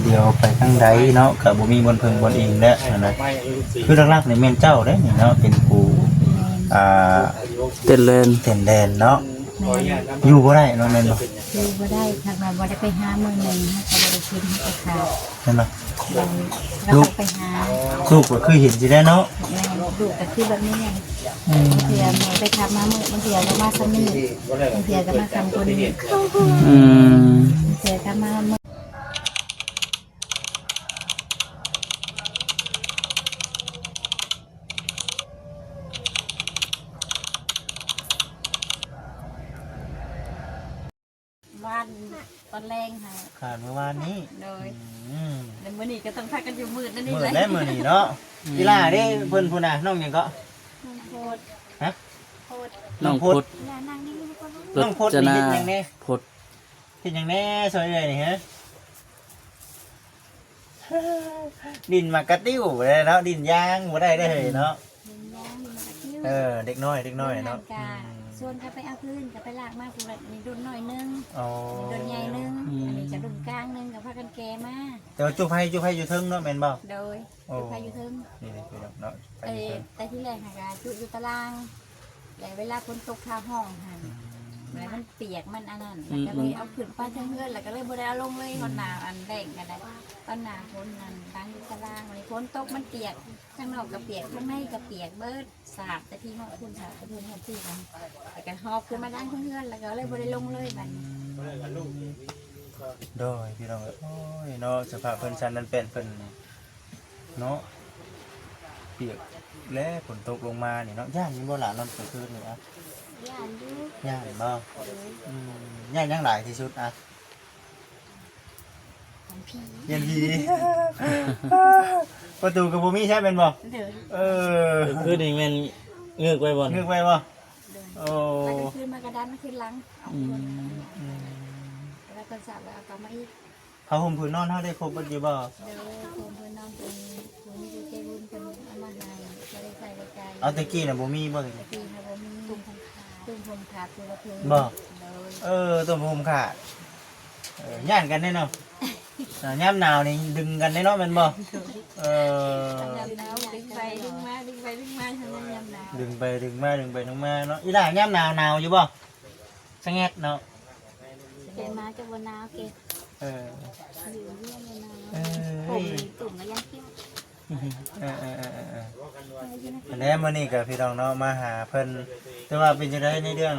ດຽວໄປທາງໃດເນາະ ກໍບໍ່ມີບ່ອນເພິ່ງບ່ອນອີງແລ້ວຫັ້ນນະ. ຄືຫຼັກໆນີ້ແມ່ນເຈົ້າເດ້ນີ້ເນາະ ເປັນຜູ້ ອ່າ ເຕັ້ນແລ່ນ ເຕັ້ນແລ່ນເນາະ. ແມ່ນ ຢູ່ບໍ່ໄດ້ເນາະ ແມ່ນບໍ່? ຢູ່ບໍ່ໄດ້ ຄັນວ່າບໍ່ໄດ້ໄປຫາມື້ໜຶ່ງ ເຮົາກໍບໍ່ໄດ້ກິນ ເຮົາກໍຂາດ ແມ່ນບໍ່? ໂດຍ ລູກ ກໍໄປຫາ ລູກກໍຄືເຫັນຊິໄດ້ເນາະ. ແມ່ນ ລູກກໍຄືແບບນີ້ແຫຼະ. ອືມ ບາງເທື່ອແມ່ໄປຂັບມາມື້ ບາງເທື່ອກໍມາຊ່ຳນີ້ ບາງເທື່ອກໍມາຄ່ຳກວ່ານີ້. ອືມ ບາງເທື່ອກໍມາມື້ ວານຕອນແລງຫັ້ນ ຂາດມື້ວານນີ້. ໂດຍ ອືມ ແລ້ວມື້ນີ້ກໍຕ້ອງພາກັນຢູ່ມືດນັ້ນນີ້ ມືດແຫຼະ ແຫຼະມື້ນີ້ເນາະ. ອືມ ອີ່ຫຼ້າເດ້ ເພິ່ນພຸ້ນນະ ນ້ອງຫຍັງເກາະ? ນ້ອງພົດ. ຮະ? ພົດ. ນ້ອງພົດ. ນ້ອງພົດ ອີ່ຫຼ້ານັ່ງນີ້ ນ້ອງພົດນີ້ເຮັດຫຍັງແດ່? ພົດ ເຮັດຫຍັງແດ່ຊ່ອຍເອື້ອຍນີ້ ຮະ? ດິນໝາກກະຕິ້ວແຫຼະເນາະ ດິນຢາງບໍ່ໄດ້ເດ້ເນາະ. ເອີ ເດັກນ້ອຍ ເດັກນ້ອຍເນາະ. ອືມ ຊວນກັນໄປເອົາພື້ນ ກໍໄປລາກມາພຸ້ນແຫຼະ ນີ້ດຸ່ນນ້ອຍໜຶ່ງ. ອໍ ນີ້ດຸ່ນໃຫຍ່ໜຶ່ງ. ອືມ ອັນນີ້ກໍດຸ່ນກາງໜຶ່ງ ກໍພາກັນແກ່ມາ. ແຕ່ວ່າຈຸໄຟ ຈຸໄຟຢູ່ເທິງເນາະ ແມ່ນບໍ່? ໂດຍ ໂອ້ ຈຸໄຟຢູ່ເທິງ. ນີ້ເດ້ພີ່ນ້ອງເນາະ ໄຟຢູ່ເທິງ. ແຕ່ ແຕ່ທີແລກຫັ້ນກໍຈຸຢູ່ຕາລາງ ແລ້ວເວລາຝົນຕົກຟ້າຮ້ອງຫັ້ນ ອືມ ແລ້ວມັນປຽກ ມັນອັນນັ້ນ ອືມ ແລ້ວກໍເລີຍເອົາຂຶ້ນໄປເທິງເຮືອນ ແລ້ວກໍເລີຍບໍ່ໄດ້ເອົາລົງເລີຍ. ອືມ ຮອດໜ້າອັນແລ້ງກໍໄດ້ ຕອນໜ້າຝົນນັ້ນຕັ້ງຢູ່ຕາລາງ ບັດນີ້ຝົນຕົກມັນປຽກ ຂ້າງນອກກໍປຽກ ຂ້າງໃນກໍປຽກເບິດ ສາດແຕ່ພີ້ຮອດພຸ້ນ ສາດແຕ່ພີ້ຮອດພີ້ ແລ້ວກໍຫອບຂຶ້ນມາຕັ້ງເທິງເຮືອນ ແລ້ວກໍເລີຍບໍ່ໄດ້ລົງເລີຍບັດນີ້. ໂດຍ ພີ່ນ້ອງເອີຍ ໂອ້ຍເນາະ ສະພາບເພິ່ນຊັ້ນນັ້ນແປນເພິ່ນ ເນາະ ປຽກແລ້ວຝົນຕົກລົງມານີ້ເນາະ. ຢ້ານຢູ່ບໍ່ຫຼ້າ ນອນກາງຄືນນີ້ອະ? ຢ້ານຢູ່. ຢ້ານບໍ່? ໂດຍ. ອືມ ຢ້ານຫຍັງຫຼາຍທີ່ສຸດອະ? ຢ້ານຜີ. ຢ້ານຜີ. ປະຕູກໍບໍ່ມີໃຊ້ແມ່ນບໍ່? ໂດຍ. ເອີ ກາງຄືນນີ້ແມ່ນເງືອກໄວ້ບໍ່? ເງືອກໄວ້ບໍ່? ໂດຍ. ໂອ້ ກາງຄືນມາກະດັນຂຶ້ນຫຼັງ. ອືມ ອືມ ແລ້ວຕອນເຊົ້າກໍເອົາກັບມາອີກ. ຜ້າຫົ່ມຜືນນອນເຮົາໄດ້ຄົບເບິດຢູ່ບໍ່? ໂດຍ ຜ້າຫົ່ມຜືນນອນເປັນຜູ້ມີຜູ້ໃຈບຸນເພິ່ນເອົາມາໃຫ້ ກໍໄດ້ໃຊ້ໄດ້ຈ່າຍ. ເອົາ ແຕ່ກີ້ນະບໍ່ມີບໍ່? ແຕ່ກີ້ນະບໍ່ມີ ຕຸ້ມຜົມຂາດ ຕຸ້ມຜົມຂາດຜູ້ລະເພິງ. ບໍ່? ໂດຍ. ເອີ ຕຸ້ມຜົມຂາດ ເອີ ຢ້ານກັນເດ້ເນາະ. ເອີ ຍາມໜາວນີ້ດຶງກັນເດ້ເນາະ ແມ່ນບໍ່? ໂດຍ. ເອີ ຍາມໜາວດຶງໄປດຶງມາ ດຶງໄປດຶງມາ ຍາມໜາວ ດຶງໄປດຶງມາ ດຶງໄປດຶງມາເນາະ. ອີ່ຫຼ້າ ຍາມໜາວ ໜາວຢູ່ບໍ່? ສະແຫງດເນາະ ເປັນມາຈະບໍ່ໜາວເກ. ເອີ ຢູ່ເຮືອນບໍ່ໜາວ. ເອີ ຜົມຕຸ່ມກໍຍັງເກ. ເອີ ເອີ ເອີ ເອີ ເອີ ອັນແລະມື້ນີ້ກໍພີ່ນ້ອງເນາະ ມາຫາເພິ່ນ ແຕ່ວ່າເປັນຈັ່ງໃດໃນເລື່ອງ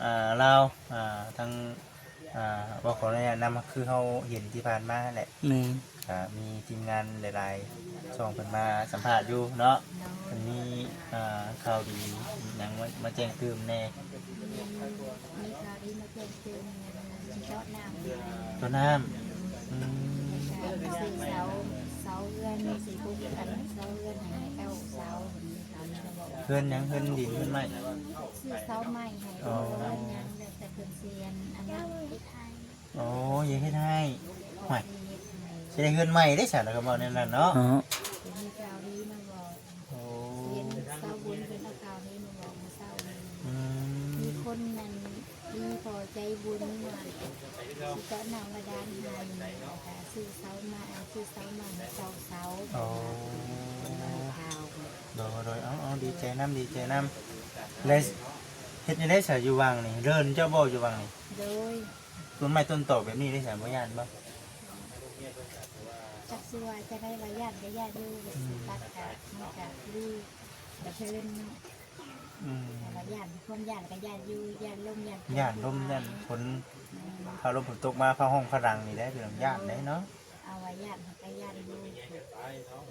ອ່າ ລາວ ອ່າ ທາງ ອ່າ ບໍ່ຂໍອະນຸຍາດນຳ ຄືເຮົາເຫັນທີ່ຜ່ານມາຫັ້ນແຫຼະ. ແມ່ນ. ກະມີທີມງານຫຼາຍໆຊ່ອງເພິ່ນມາສຳພາດຢູ່ເນາະ. ໂດຍ. ເພິ່ນມີ ອ່າ ຂ່າວດີຫຍັງມາ ມາແຈ້ງຕື່ມແດ່? ມີ ມີຂ່າວດີມາແຈ້ງຕື່ມ ຊິເຈາະນ້ຳ. ເຈາະນ້ຳ. ອືມ. ກະຊິເຊົາ ເຊົາເຮືອນ ຊິປຸກອັນເຊົາເຮືອນໃຫ້ເກົ້າເສົາ. ເຮືອນຫຍັງ? ເຮືອນດິນ ເຮືອນໄມ້? ຊື້ເສົາໄມ້ໃຫ້. ອໍ. ເຮືອນຫຍັງ ແລ້ວແຕ່ເພິ່ນຊິອັນ ອັນນັ້ນ. ໂອ້ ຢາກເຮັດໃຫ້ ຫ້ວຍ ຊິໄດ້ເຮືອນໃໝ່ເດ້ຊັ້ນ ລະກໍເວົ້າແນວນັ້ນເນາະ. ເນາະ ມີຂ່າວດີມາບອກ. ໂອ້ ເຫັນຊາວບຸນເພິ່ນເອົາຂ່າວນີ້ມາບອກມື້ເຊົ້ານີ້. ອືມ ມີຄົນນັ້ນ ມີພໍ່ໃຈບຸນວ່າຊິເຈາະນ້ຳບາດານໃຫ້ ແລ້ວກະຊື້ເສົາມາ ຊື້ເສົາມາໃຫ້ເກົ້າເສົາ. ໂອ້ ເພິ່ນເວົ້າຂ່າວ. ໂດຍ ໂດຍ ເອົາ ເອົາ ດີໃຈນຳ ດີໃຈນຳ. ແລ້ວເຮັດແນວໃດຊະ ຢູ່ວັງນີ້ ເດີ່ນເຈົ້າບໍ່ ຢູ່ວັງນີ້? ໂດຍ. ຕົ້ນໄມ້ຕົ້ນຕອກແບບນີ້ເດ້ ບໍ່ຢ້ານບໍ່? ຈັກຊິວ່າຈັ່ງໃດ ວ່າຢ້ານກໍຢ້ານຢູ່. ອືມ ຕັດກະ ມັນກະຄືກະເທີນເນາະ. ອືມ ແຕ່ວ່າຢ້ານ ຄວາມຢ້ານກໍຢ້ານຢູ່ ຢ້ານລົມ ຢ້ານ ຢ້ານລົມ ຢ້ານຝົນ. ອືມ ຟ້າລົມຝົນຕົກມາ ຟ້າຮ້ອງຟ້າດັງນີ້ແຫຼະ ພີ່ນ້ອງ ຢ້ານເດ້ເນາະ. ເອົາວ່າຢ້ານກໍຢ້ານຢູ່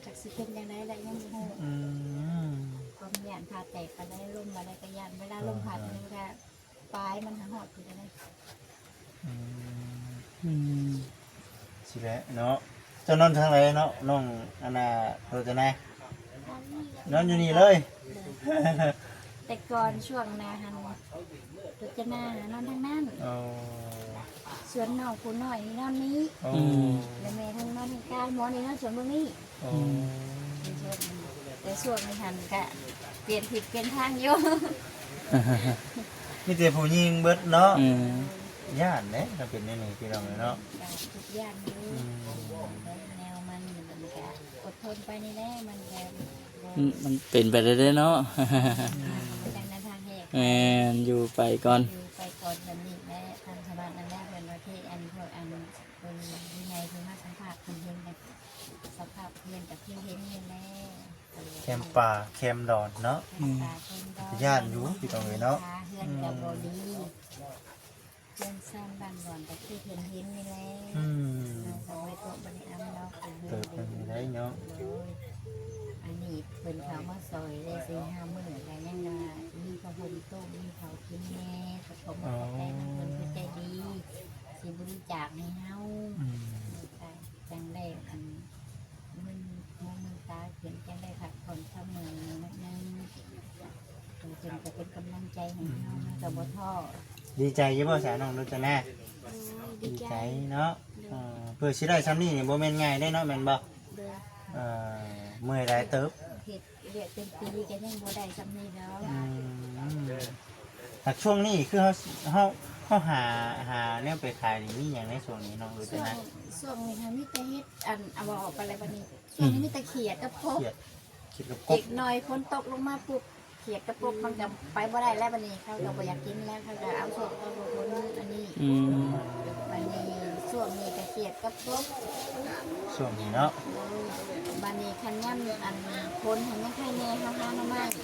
ຈັກຊິເປັນຈັ່ງໃດແຫຼະ ຍັງບໍ່ຮູ້. ອືມ ຄວາມຢ້ານຟ້າແຕກປານໃດ ລົມປານໃດກໍຢ້ານ ເວລາລົມພັດ ເອີ ມັນກໍ ປາຍມັນຫາຮອດຢູ່ໃດ. ອືມ ອືມ ຊິແຫຼະເນາະ. ເຈົ້ານອນທາງໃດເນາະ ນ້ອງອັນນ່າ ໂຣຈະນາ? ນອນຢູ່ນີ້ເລີຍ. ແຕ່ກ່ອນຊ່ວງໜ້າຫັ້ນ ໂຣຈະນານອນທາງນັ້ນ. ໂອ້ ສ່ວນນ້ອງຜູ້ນ້ອຍນີ້ນອນນີ້. ໂອ້ ອືມ ແລ້ວແມ່ທັງນອນທາງກາງ ໝໍນີ້ນອນສ່ວນເບິ່ງນີ້. ໂອ້ ອືມ ແຕ່ຊ່ວງນີ້ຫັ້ນກະປ່ຽນທິດປ່ຽນທາງຢູ່. ມີແຕ່ຜູ້ຍິງເບິດເນາະ. ອືມ ຢ້ານເດ້ ຖ້າເປັນແນວນີ້ ພີ່ນ້ອງເອີຍເນາະ. ກໍຄິດຢ້ານຢູ່ ອືມ ແນວມັນ ມັນກໍອົດທົນໄປນີ້ແຫຼະ ມັນກໍບໍ່ ອືມ ມັນເປັນໄປໄດ້ເນາະ. ອືມ ຈັ່ງນັ້ນທາງແຮກ ແມ່ນ ຢູ່ໄປກ່ອນ ຢູ່ໄປກ່ອນ ແບບນີ້ແຫຼະ. ທາງຊາວບ້ານນັ້ນແຫຼະ ເພິ່ນວ່າທີ່ ອັນ ພວກ ອັນ ເພິ່ນຜູ້ໃຫຍ່ເພິ່ນມາສຳພາດ ເພິ່ນເຫັນແບບສະພາບເຮືອນກໍຄືເຫັນນີ້ແຫຼະ ແຄມປ່າແຄມດອນເນາະ. ແຄມປ່າແຄມດອນ ຢ້ານຢູ່ ພີ່ນ້ອງເອີຍເນາະ. ເຮືອນກໍບໍ່ດີ ອືມ ເຮືອນຊານບ້ານດອນກໍຄືເຫັນເຫັນນີ້ແຫຼະ. ອືມ ເຮົາກໍບໍ່ໄດ້ຕົວະບໍ່ໄດ້ອຳດອກ ເຕີບມັນນີ້ໄດ້ເນາະ. ໂດຍ ອັນນີ້ເພິ່ນເຂົ້າມາຊ່ອຍໄດ້ສີ່ຫ້າມື້ ກໍຍັງວ່າມີຜ້າຫົ່ມໂຕະ ມີເຂົ້າກິນແດ່ ກໍຂໍຂອບໃຈນຳເພິ່ນ ເພິ່ນໃຈດີ ທີ່ບໍລິຈາກໃຫ້ເຮົາ. ອືມ ກໍຈັ່ງໄດ້ ອັນ ມຶນຫູມຶນຕາຂຶ້ນ ຈັ່ງໄດ້ພັກຜ່ອນຊຳເມຍໜ້ອຍໜຶ່ງ ເພິ່ນກໍເປັນກຳລັງໃຈໃຫ້ເຮົາ ເຮົາກໍບໍ່ທໍ້. ດີໃຈຢູ່ບໍ່ຊະ ນ້ອງໂລຈະນາ? ໂດຍ ດີໃຈ ດີໃຈເນາະ. ໂດຍ ເອີ ເພື່ອຊິໄດ້ຊ່ຳນີ້ນີ້ບໍ່ແມ່ນງ່າຍເດ້ເນາະ ແມ່ນບໍ່? ໂດຍ ເອີ ເມື່ອຍຫຼາຍເຕີບ ເຮັດວຽກເປັນປີກໍຍັງບໍ່ໄດ້ຊ່ຳນີ້ດອກ. ອືມ ແຕ່ຊ່ວງນີ້ຄືເຮົາ ເຮົາ ເຮົາຫາ ຫາແນວໄປຂາຍນີ້ ມີຫຍັງໃນຊ່ວງນີ້ນ້ອງໂລຈະນາ? ຊ່ວງ ຊ່ວງນີ້ຫາມີແຕ່ເຮັດ ອັນ ເອົາ ເວົ້າອອກໄປແລ້ວບັດນີ້ ຊ່ວງນີ້ມີແຕ່ຂຽດກັບກົບ ຂຽດ ຂຽດກັບກົບ. ອີກໜ້ອຍຝົນຕົກລົງມາປຸບ ຂຽດກັບກົບມັນກໍໄປບໍ່ໄດ້ແລ້ວບັດນີ້ ເຂົາກໍບໍ່ຢາກກິນແລ້ວ ເຂົາກໍເອົາຊ່ວງເຂົາບໍ່ຄົນອັນນີ້. ອືມ ບັດນີ້ຊ່ວງນີ້ກໍຂຽດກັບກົບ ຊ່ວງນີ້ເນາະ. ໂດຍ ບັດນີ້ຄັນຍາມ ອັນ ຝົນຫັ້ນຍັງໄຄແດ່ ເຮົາຫາໜໍ່ໄມ້ ອໍ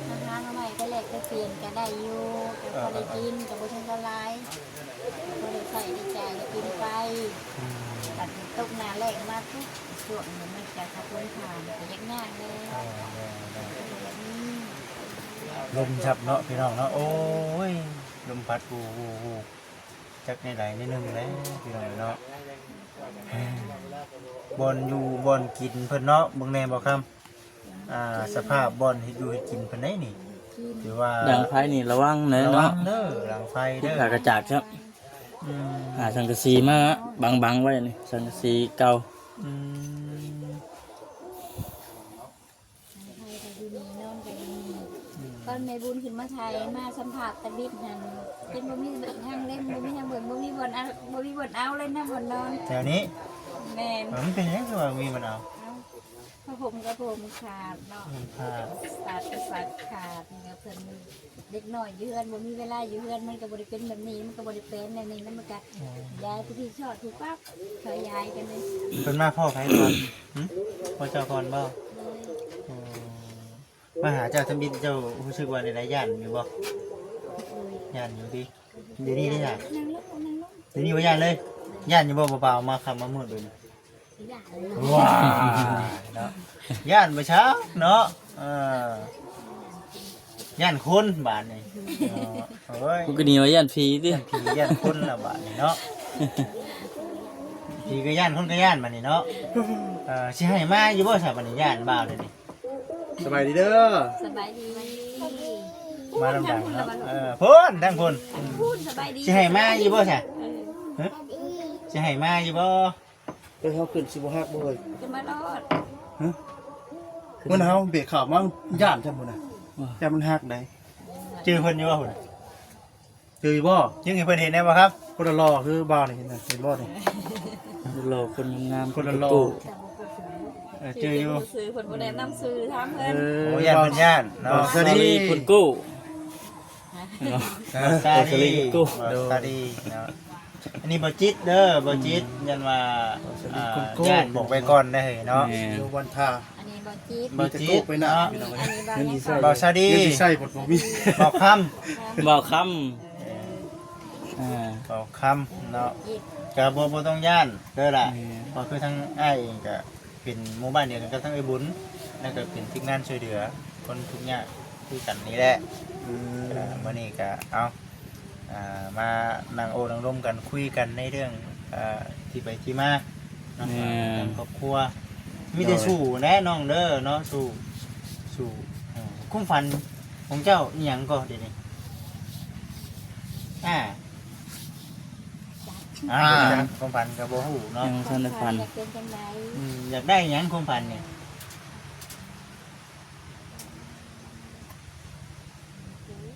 ເຮົາຫາໜໍ່ໄມ້ໄປແລກໄປປ່ຽນກໍໄດ້ຢູ່ ກໍພໍໄດ້ກິນ ເອີ ກໍບໍ່ເຖິງກັບຫຼາຍ ພໍໄດ້ໃຊ້ໄດ້ຈ່າຍໄດ້ກິນໄປ. ອືມ ບັດນີ້ຕົກໜ້າແລ້ງມາປຸບ ຊ່ວງນີ້ມັນຈະຂະເພິນຜ່ານ ກໍຢາກຍາກແດ່. ອໍ ແມ່ນໆ ອືມ ລົມຊັບເນາະ ພີ່ນ້ອງເນາະ. ໂອ້ຍ ລົມພັດ ໂອ້ໂຫ ຈັກແນວໃດແນວໜຶ່ງແຫຼະ ພີ່ນ້ອງເນາະ. ບ່ອນຢູ່ບ່ອນກິນເພິ່ນເນາະ ເບິ່ງແດ່ ບ່າວຄຳ ອ່າ ສະພາບບ່ອນເຮັດຢູ່ເຮັດກິນເພິ່ນໃດນີ້ ຖືວ່າ ດັງໄຟນີ້ລະວັງເດີເນາະ ລະວັງເດີ ດັງໄຟເດີ ຜ້າກະຈາດຄັບ. ອືມ ຫາສັງກະສີມາບັງໆໄວ້ນີ້ ສັງກະສີເກົ່າ. ອືມ ໃຜກໍຢູ່ນີ້ ນອນກໍຢູ່ນີ້. ອືມ ຕອນແມ່ບຸນຂຶ້ນມາໄທ ມາສຳພາດຕາບິດຫັ້ນ ຈົນບໍ່ມີທາງເລັງ ບໍ່ມີທາງເບິ່ງ ບໍ່ມີບ່ອນເອົາ ບໍ່ມີບ່ອນເອົາເລີຍນະ ບ່ອນນອນ ແຖວນີ້. ແມ່ນ ເອີ ມັນເປັນຫຍັງຄືວ່າບໍ່ມີບ່ອນເອົາ? ເອົ້າ ຜ້າຫົ່ມກໍຜ້າຫົ່ມຂາດເນາະ ຂາດ ສາດກໍສາດຂາດ ນີ້ກໍເພິ່ນ ເດັກນ້ອຍຢູ່ເຮືອນ ບໍ່ມີເວລາຢູ່ເຮືອນ ມັນກໍບໍ່ໄດ້ເປັນແບບນີ້ ມັນກໍບໍ່ໄດ້ເປັນແນວນີ້ ມັນກໍ ໂອ້ຍ ຢາຍຜູ້ທີ່ຊອດຜູ້ປັບ ເຂົາຢາຍກັນເດ້. ເພິ່ນມາພໍ້ໃຜກ່ອນ? ຫຶ? ພໍ້ເຈົ້າກ່ອນບໍ່? ໂດຍ ໂອ້ ມາຫາເຈົ້າທຳອິດ ເຈົ້າຮູ້ສຶກວ່າແນວໃດ ຢ້ານຢູ່ບໍ່? ໂດຍ ຢ້ານຢູ່ຕິ? ດຽວນີ້ເດ້ ນາງລົງ ນາງລົງ ດຽວນີ້ບໍ່ຢ້ານເລີຍ? ຢ້ານຢູ່ບໍ່ ບ່າວໆ ມາຄ່ຳມາມືດແບບນີ້? ຢ້ານ ວ້າ ເນາະ ຢ້ານບໍ່ຊັກເນາະ. ເອີ ຢ້ານຄົນບາດນີ້. ເອີ ໂອ້ຍ ກູກໍນີ້ວ່າຢ້ານຜີຕິ ຢ້ານຜີຢ້ານຄົນລະບາດນີ້ເນາະ. ຜີກໍຢ້ານ ຄົນກໍຢ້ານບາດນີ້ເນາະ. ເອີ ຊິໃຫ້ມາຢູ່ບໍ່ຊະບາດນີ້ ຢ້ານບ່າວດຽວນີ້? ສະບາຍດີເດີ ສະບາຍດີ ມານຳກັນເນາະ. ເອີ ພຸ້ນ ທາງພຸ້ນ ພຸ້ນ ສະບາຍດີ ຊິໃຫ້ມາຢູ່ບໍ່ຊະ? ເອີ ຮະ ຊິໃຫ້ມາຢູ່ບໍ່? ເອີ ເຮົາຂຶ້ນຊິບໍ່ຮັກບໍ່ເອີຍ? ຂຶ້ນມາໂລດ ຮະ ມື້ເຮົາເບກຂ້າວມາຢ້ານຈັ່ງພຸ້ນນະ ຢ້ານມັນຮັກໃດ. ຈື່ເພິ່ນຢູ່ບໍ່ພຸ້ນນະ? ຈື່ຢູ່ບໍ່? ຍື່ໃຫ້ເພິ່ນເຫັນແດ່ບໍ່ຄັບ? ຄົນຫຼໍ່ໆຄືບ່າວນີ້ ເຫັນນະ ເຫັນບໍ່ນີ້? ຄົນຫຼໍ່ ຄົນງາມ ຄົນຫຼໍ່ ຄົນໂກ້. ເອີ ຈື່ຢູ່ ຊື່ເພິ່ນບໍ່ແນະນຳຊື່ ຖາມເພິ່ນ. ເອີ ໂອ້ ຢ້ານເພິ່ນຢ້ານເນາະ. ບ່າວສາລີ ຄົນໂກ້ ເນາະ ບ່າວສາລີ ຄົນໂກ້ ບ່າວສາລີເນາະ. ອັນນີ້ບໍ່ຈິດເດີ ບໍ່ຈິດ ຢ້ານວ່າ ອ່າ ຢ້ານ ບອກໄວ້ກ່ອນໄດ້ເນາະ. ແມ່ນ ຢູ່ວັນທາ ອັນນີ້ບໍ່ຈິດ ບໍ່ຈິດເນາະ. ອັນນີ້ ອັນນີ້ ບ່າວສາລີ ເງິນຊິໃຊ້ບໍ່ມີ ບ່າວຄຳ ບ່າວຄຳ ເອີ ອ່າ ບ່າວຄຳເນາະ. ກະບໍ່ ບໍ່ຕ້ອງຢ້ານເດີລະ ແມ່ນ ເພາະຄືທາງອ້າຍເອງກະເປັນໝູ່ບ້ານດຽວກັນກັບທາງເອື້ອຍບຸນ ແລ້ວກະເປັນທີມງານຊ່ວຍເຫຼືອຄົນທຸກຍາກຄືກັນນີ້ແຫຼະ. ອືມ ເອີ ມື້ນີ້ກະເອົາ ອ່າ ມານັ່ງໂອ້ນັ່ງລົມກັນ ຄຸຍກັນໃນເລື່ອງ ເອີ ທີ່ໄປທີ່ມາເນາະ ແມ່ນ ເລື່ອງຄອບຄົວ. ມີແຕ່ ໂດຍ ສູ້ແຫຼະນ້ອງເດີເນາະ ສູ້ ສູ້. ເອີ ຄວາມຝັນຂອງເຈົ້າອີ່ຫຍັງກໍດຽວນີ້? ອ່າ ອ່າ ຄວາມຝັນກໍບໍ່ຮູ້ເນາະ ຍັງບໍ່ທັນໄດ້ຝັນ. ຄວາມຝັນຢາກເປັນຈັ່ງໃດ? ອືມ ຢາກໄດ້ຫຍັງຄວາມຝັນນີ້?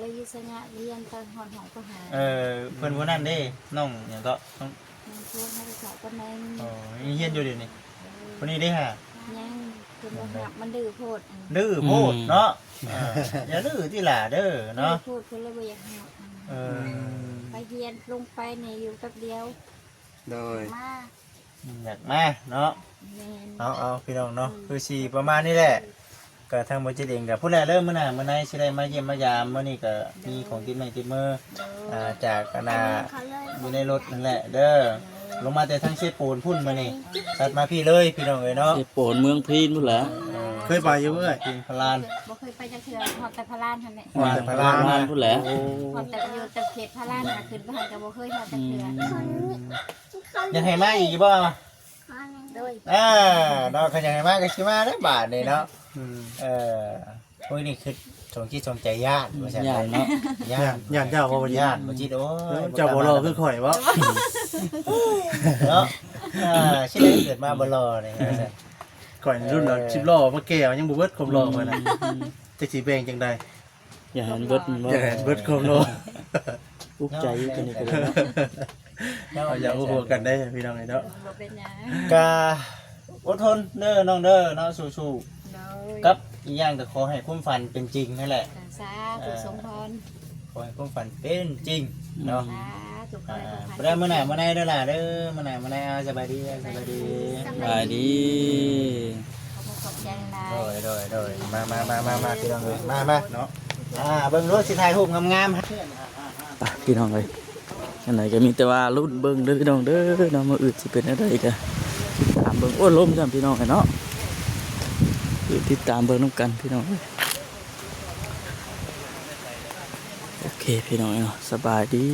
ເລີຍຢູ່ໄຊຍະ ຮຽນໄປຮອດຫ້ອງປະຫານ. ເອີ ເພິ່ນຜູ້ນັ້ນເດ້ ນ້ອງຫຍັງເກາະ ນ້ອງ ນ້ອງໂຊນ ເຮົາໄປເຂົ້າຕຳແໜ່ງ. ອໍ ຍັງຮຽນຢູ່ດຽວນີ້. ເອີ ຜູ້ນີ້ເດ້ຫາ ຍັງ ເພິ່ນບໍ່ຮັບ ມັນດື້ໂພດ. ດື້ໂພດເນາະ. ເອີ ຢ່າດື້ຕິຫຼ້າເດີເນາະ. ດື້ໂພດ ເພິ່ນເລີຍບໍ່ຢາກຮັບ. ເອີ ໄປຮຽນລົງໄປນີ້ຢູ່ແປັບດຽວ. ໂດຍ ມາ ອືມ ຢາກມາເນາະ. ແມ່ນ ເອົາໆ ພີ່ນ້ອງເນາະ. ອືມ ຄືຊິປະມານນີ້ແຫຼະ. ກໍທາງບໍ່ຈິດເອງກໍພຸ້ນແຫຼະເດີ ມື້ໜ້າມື້ໃນຊິໄດ້ມາຢ້ຽມມາຢາມ. ມື້ນີ້ກໍມີຂອງຕິດໄມ້ຕິດມື ໂດຍ ອ່າ ຈາກອັນນ່າ ຢູ່ໃນລົດນັ້ນແຫຼະເດີ. ໂດຍ ລົງມາແຕ່ທາງເຊໂປນພຸ້ນມື້ນີ້ ຕັດມາພີ້ເລີຍ ພີ່ນ້ອງເອີຍເນາະ. ເຊໂປນເມືອງພີນພຸ້ນແຫຼະ. ເອີ ເຄີຍໄປຢູ່ເອື້ອຍ? ພີນພະລານ ບໍ່ເຄີຍໄປຈັກເທື່ອ ຮອດແຕ່ພະລານຫັ້ນແຫຼະ. ຮອດແຕ່ພະລານ ພະລານພຸ້ນແຫຼະ. ໂອ້ ຮອດແຕ່ຢູ່ແຕ່ເຂດພະລານ ຂຶ້ນໄປຫັ້ນກໍບໍ່ເຄີຍຮອດຈັກເທື່ອ. ອືມ ຢາກໃຫ້ມາອີກຢູ່ບໍ່? ໂດຍ ອ່າ ເນາະ ຄັນຢາກໃຫ້ມາກໍຊິມາເດ້ບາດນີ້ເນາະ. ອືມ ເອີ ໂອ້ຍ ນີ້ຄືສົງຈິດສົງໃຈຢ້ານວ່າຊັ້ນ. ຢ້ານເນາະ. ຢ້ານ ຢ້ານເຈົ້າບໍ່? ຢ້ານບໍ່ຈິດ. ໂອ້ຍ ເຈົ້າບໍ່ຫຼໍ່ຄືຂ້ອຍບໍ? ເນາະ ອ່າ ຊິໄດ້ເກີດມາບໍ່ຫຼໍ່ນີ້ວ່າຊັ້ນ. ຂ້ອຍລຸ້ນເນາະ ເອີ ສິບລໍ້ມາແກ່ຍັງບໍ່ເບິດຄວາມຫຼໍ່ຂ້ອຍນະ. ອືມ ຈັກຊິແບ່ງຈັ່ງໃດ. ຢ່າໃຫ້ມັນເບິດແມ່ນບໍ່? ຢ່າໃຫ້ມັນເບິດຄວາມຫຼໍ່. ອຸກໃຈຢູ່ຕົວນີ້ກໍໄດ້ເນາະ. ເນາະ ເຮົາຢ່າຮູ້ຫົວກັນໄດ້ພີ່ນ້ອງເອີຍເນາະ. ບໍ່ເປັນຫຍັງ ກະອົດທົນເດີນ້ອງເດີເນາະ ສູ້ໆ. ໂດຍ ກັບອີກຢ່າງກໍຂໍໃຫ້ຄວາມຝັນເປັນຈິງຫັ້ນແຫຼະ. ສາທຸ ເອີ ສົມພອນ ຂໍໃຫ້ຄວາມຝັນເປັນຈິງເນາະ. ອືມ ສາທຸ ຂໍໃຫ້ຄວາມຝັນ ອ່າ ເປັນຈິງ. ມື້ໜ້າມື້ໃນເດີຫຼ້າເດີ ມື້ໜ້າມື້ໃນ. ເອົາ ສະບາຍດີ ສະບາຍດີ ສະບາຍດີ. ຂອບໃຈຫຼາຍ. ໂດຍ ໂດຍ ໂດຍ ມາ ມາ ມາ ມາ ພີ່ນ້ອງເອີຍ ມາ ມາເນາະ. ອ່າ ເບິ່ງດູຊິຖ່າຍຮູບງາມໆ. ອ່ະ ພີ່ນ້ອງເອີຍ ຈັ່ງໃດກໍມີແຕ່ວ່າລຸ້ນເບິ່ງເດີພີ່ນ້ອງເດີເນາະ ມື້ອື່ນຊິເປັນແນວໃດກໍຕິດຕາມເບິ່ງ. ໂອ້ ລົມຊ້ຳພີ່ນ້ອງເອີຍເນາະ. ຕິດຕາມເບິ່ງນຳກັນພີ່ນ້ອງເອີຍ. ໂອເຄພີ່ນ້ອງເອີຍເນາະ ສະບາຍດີ.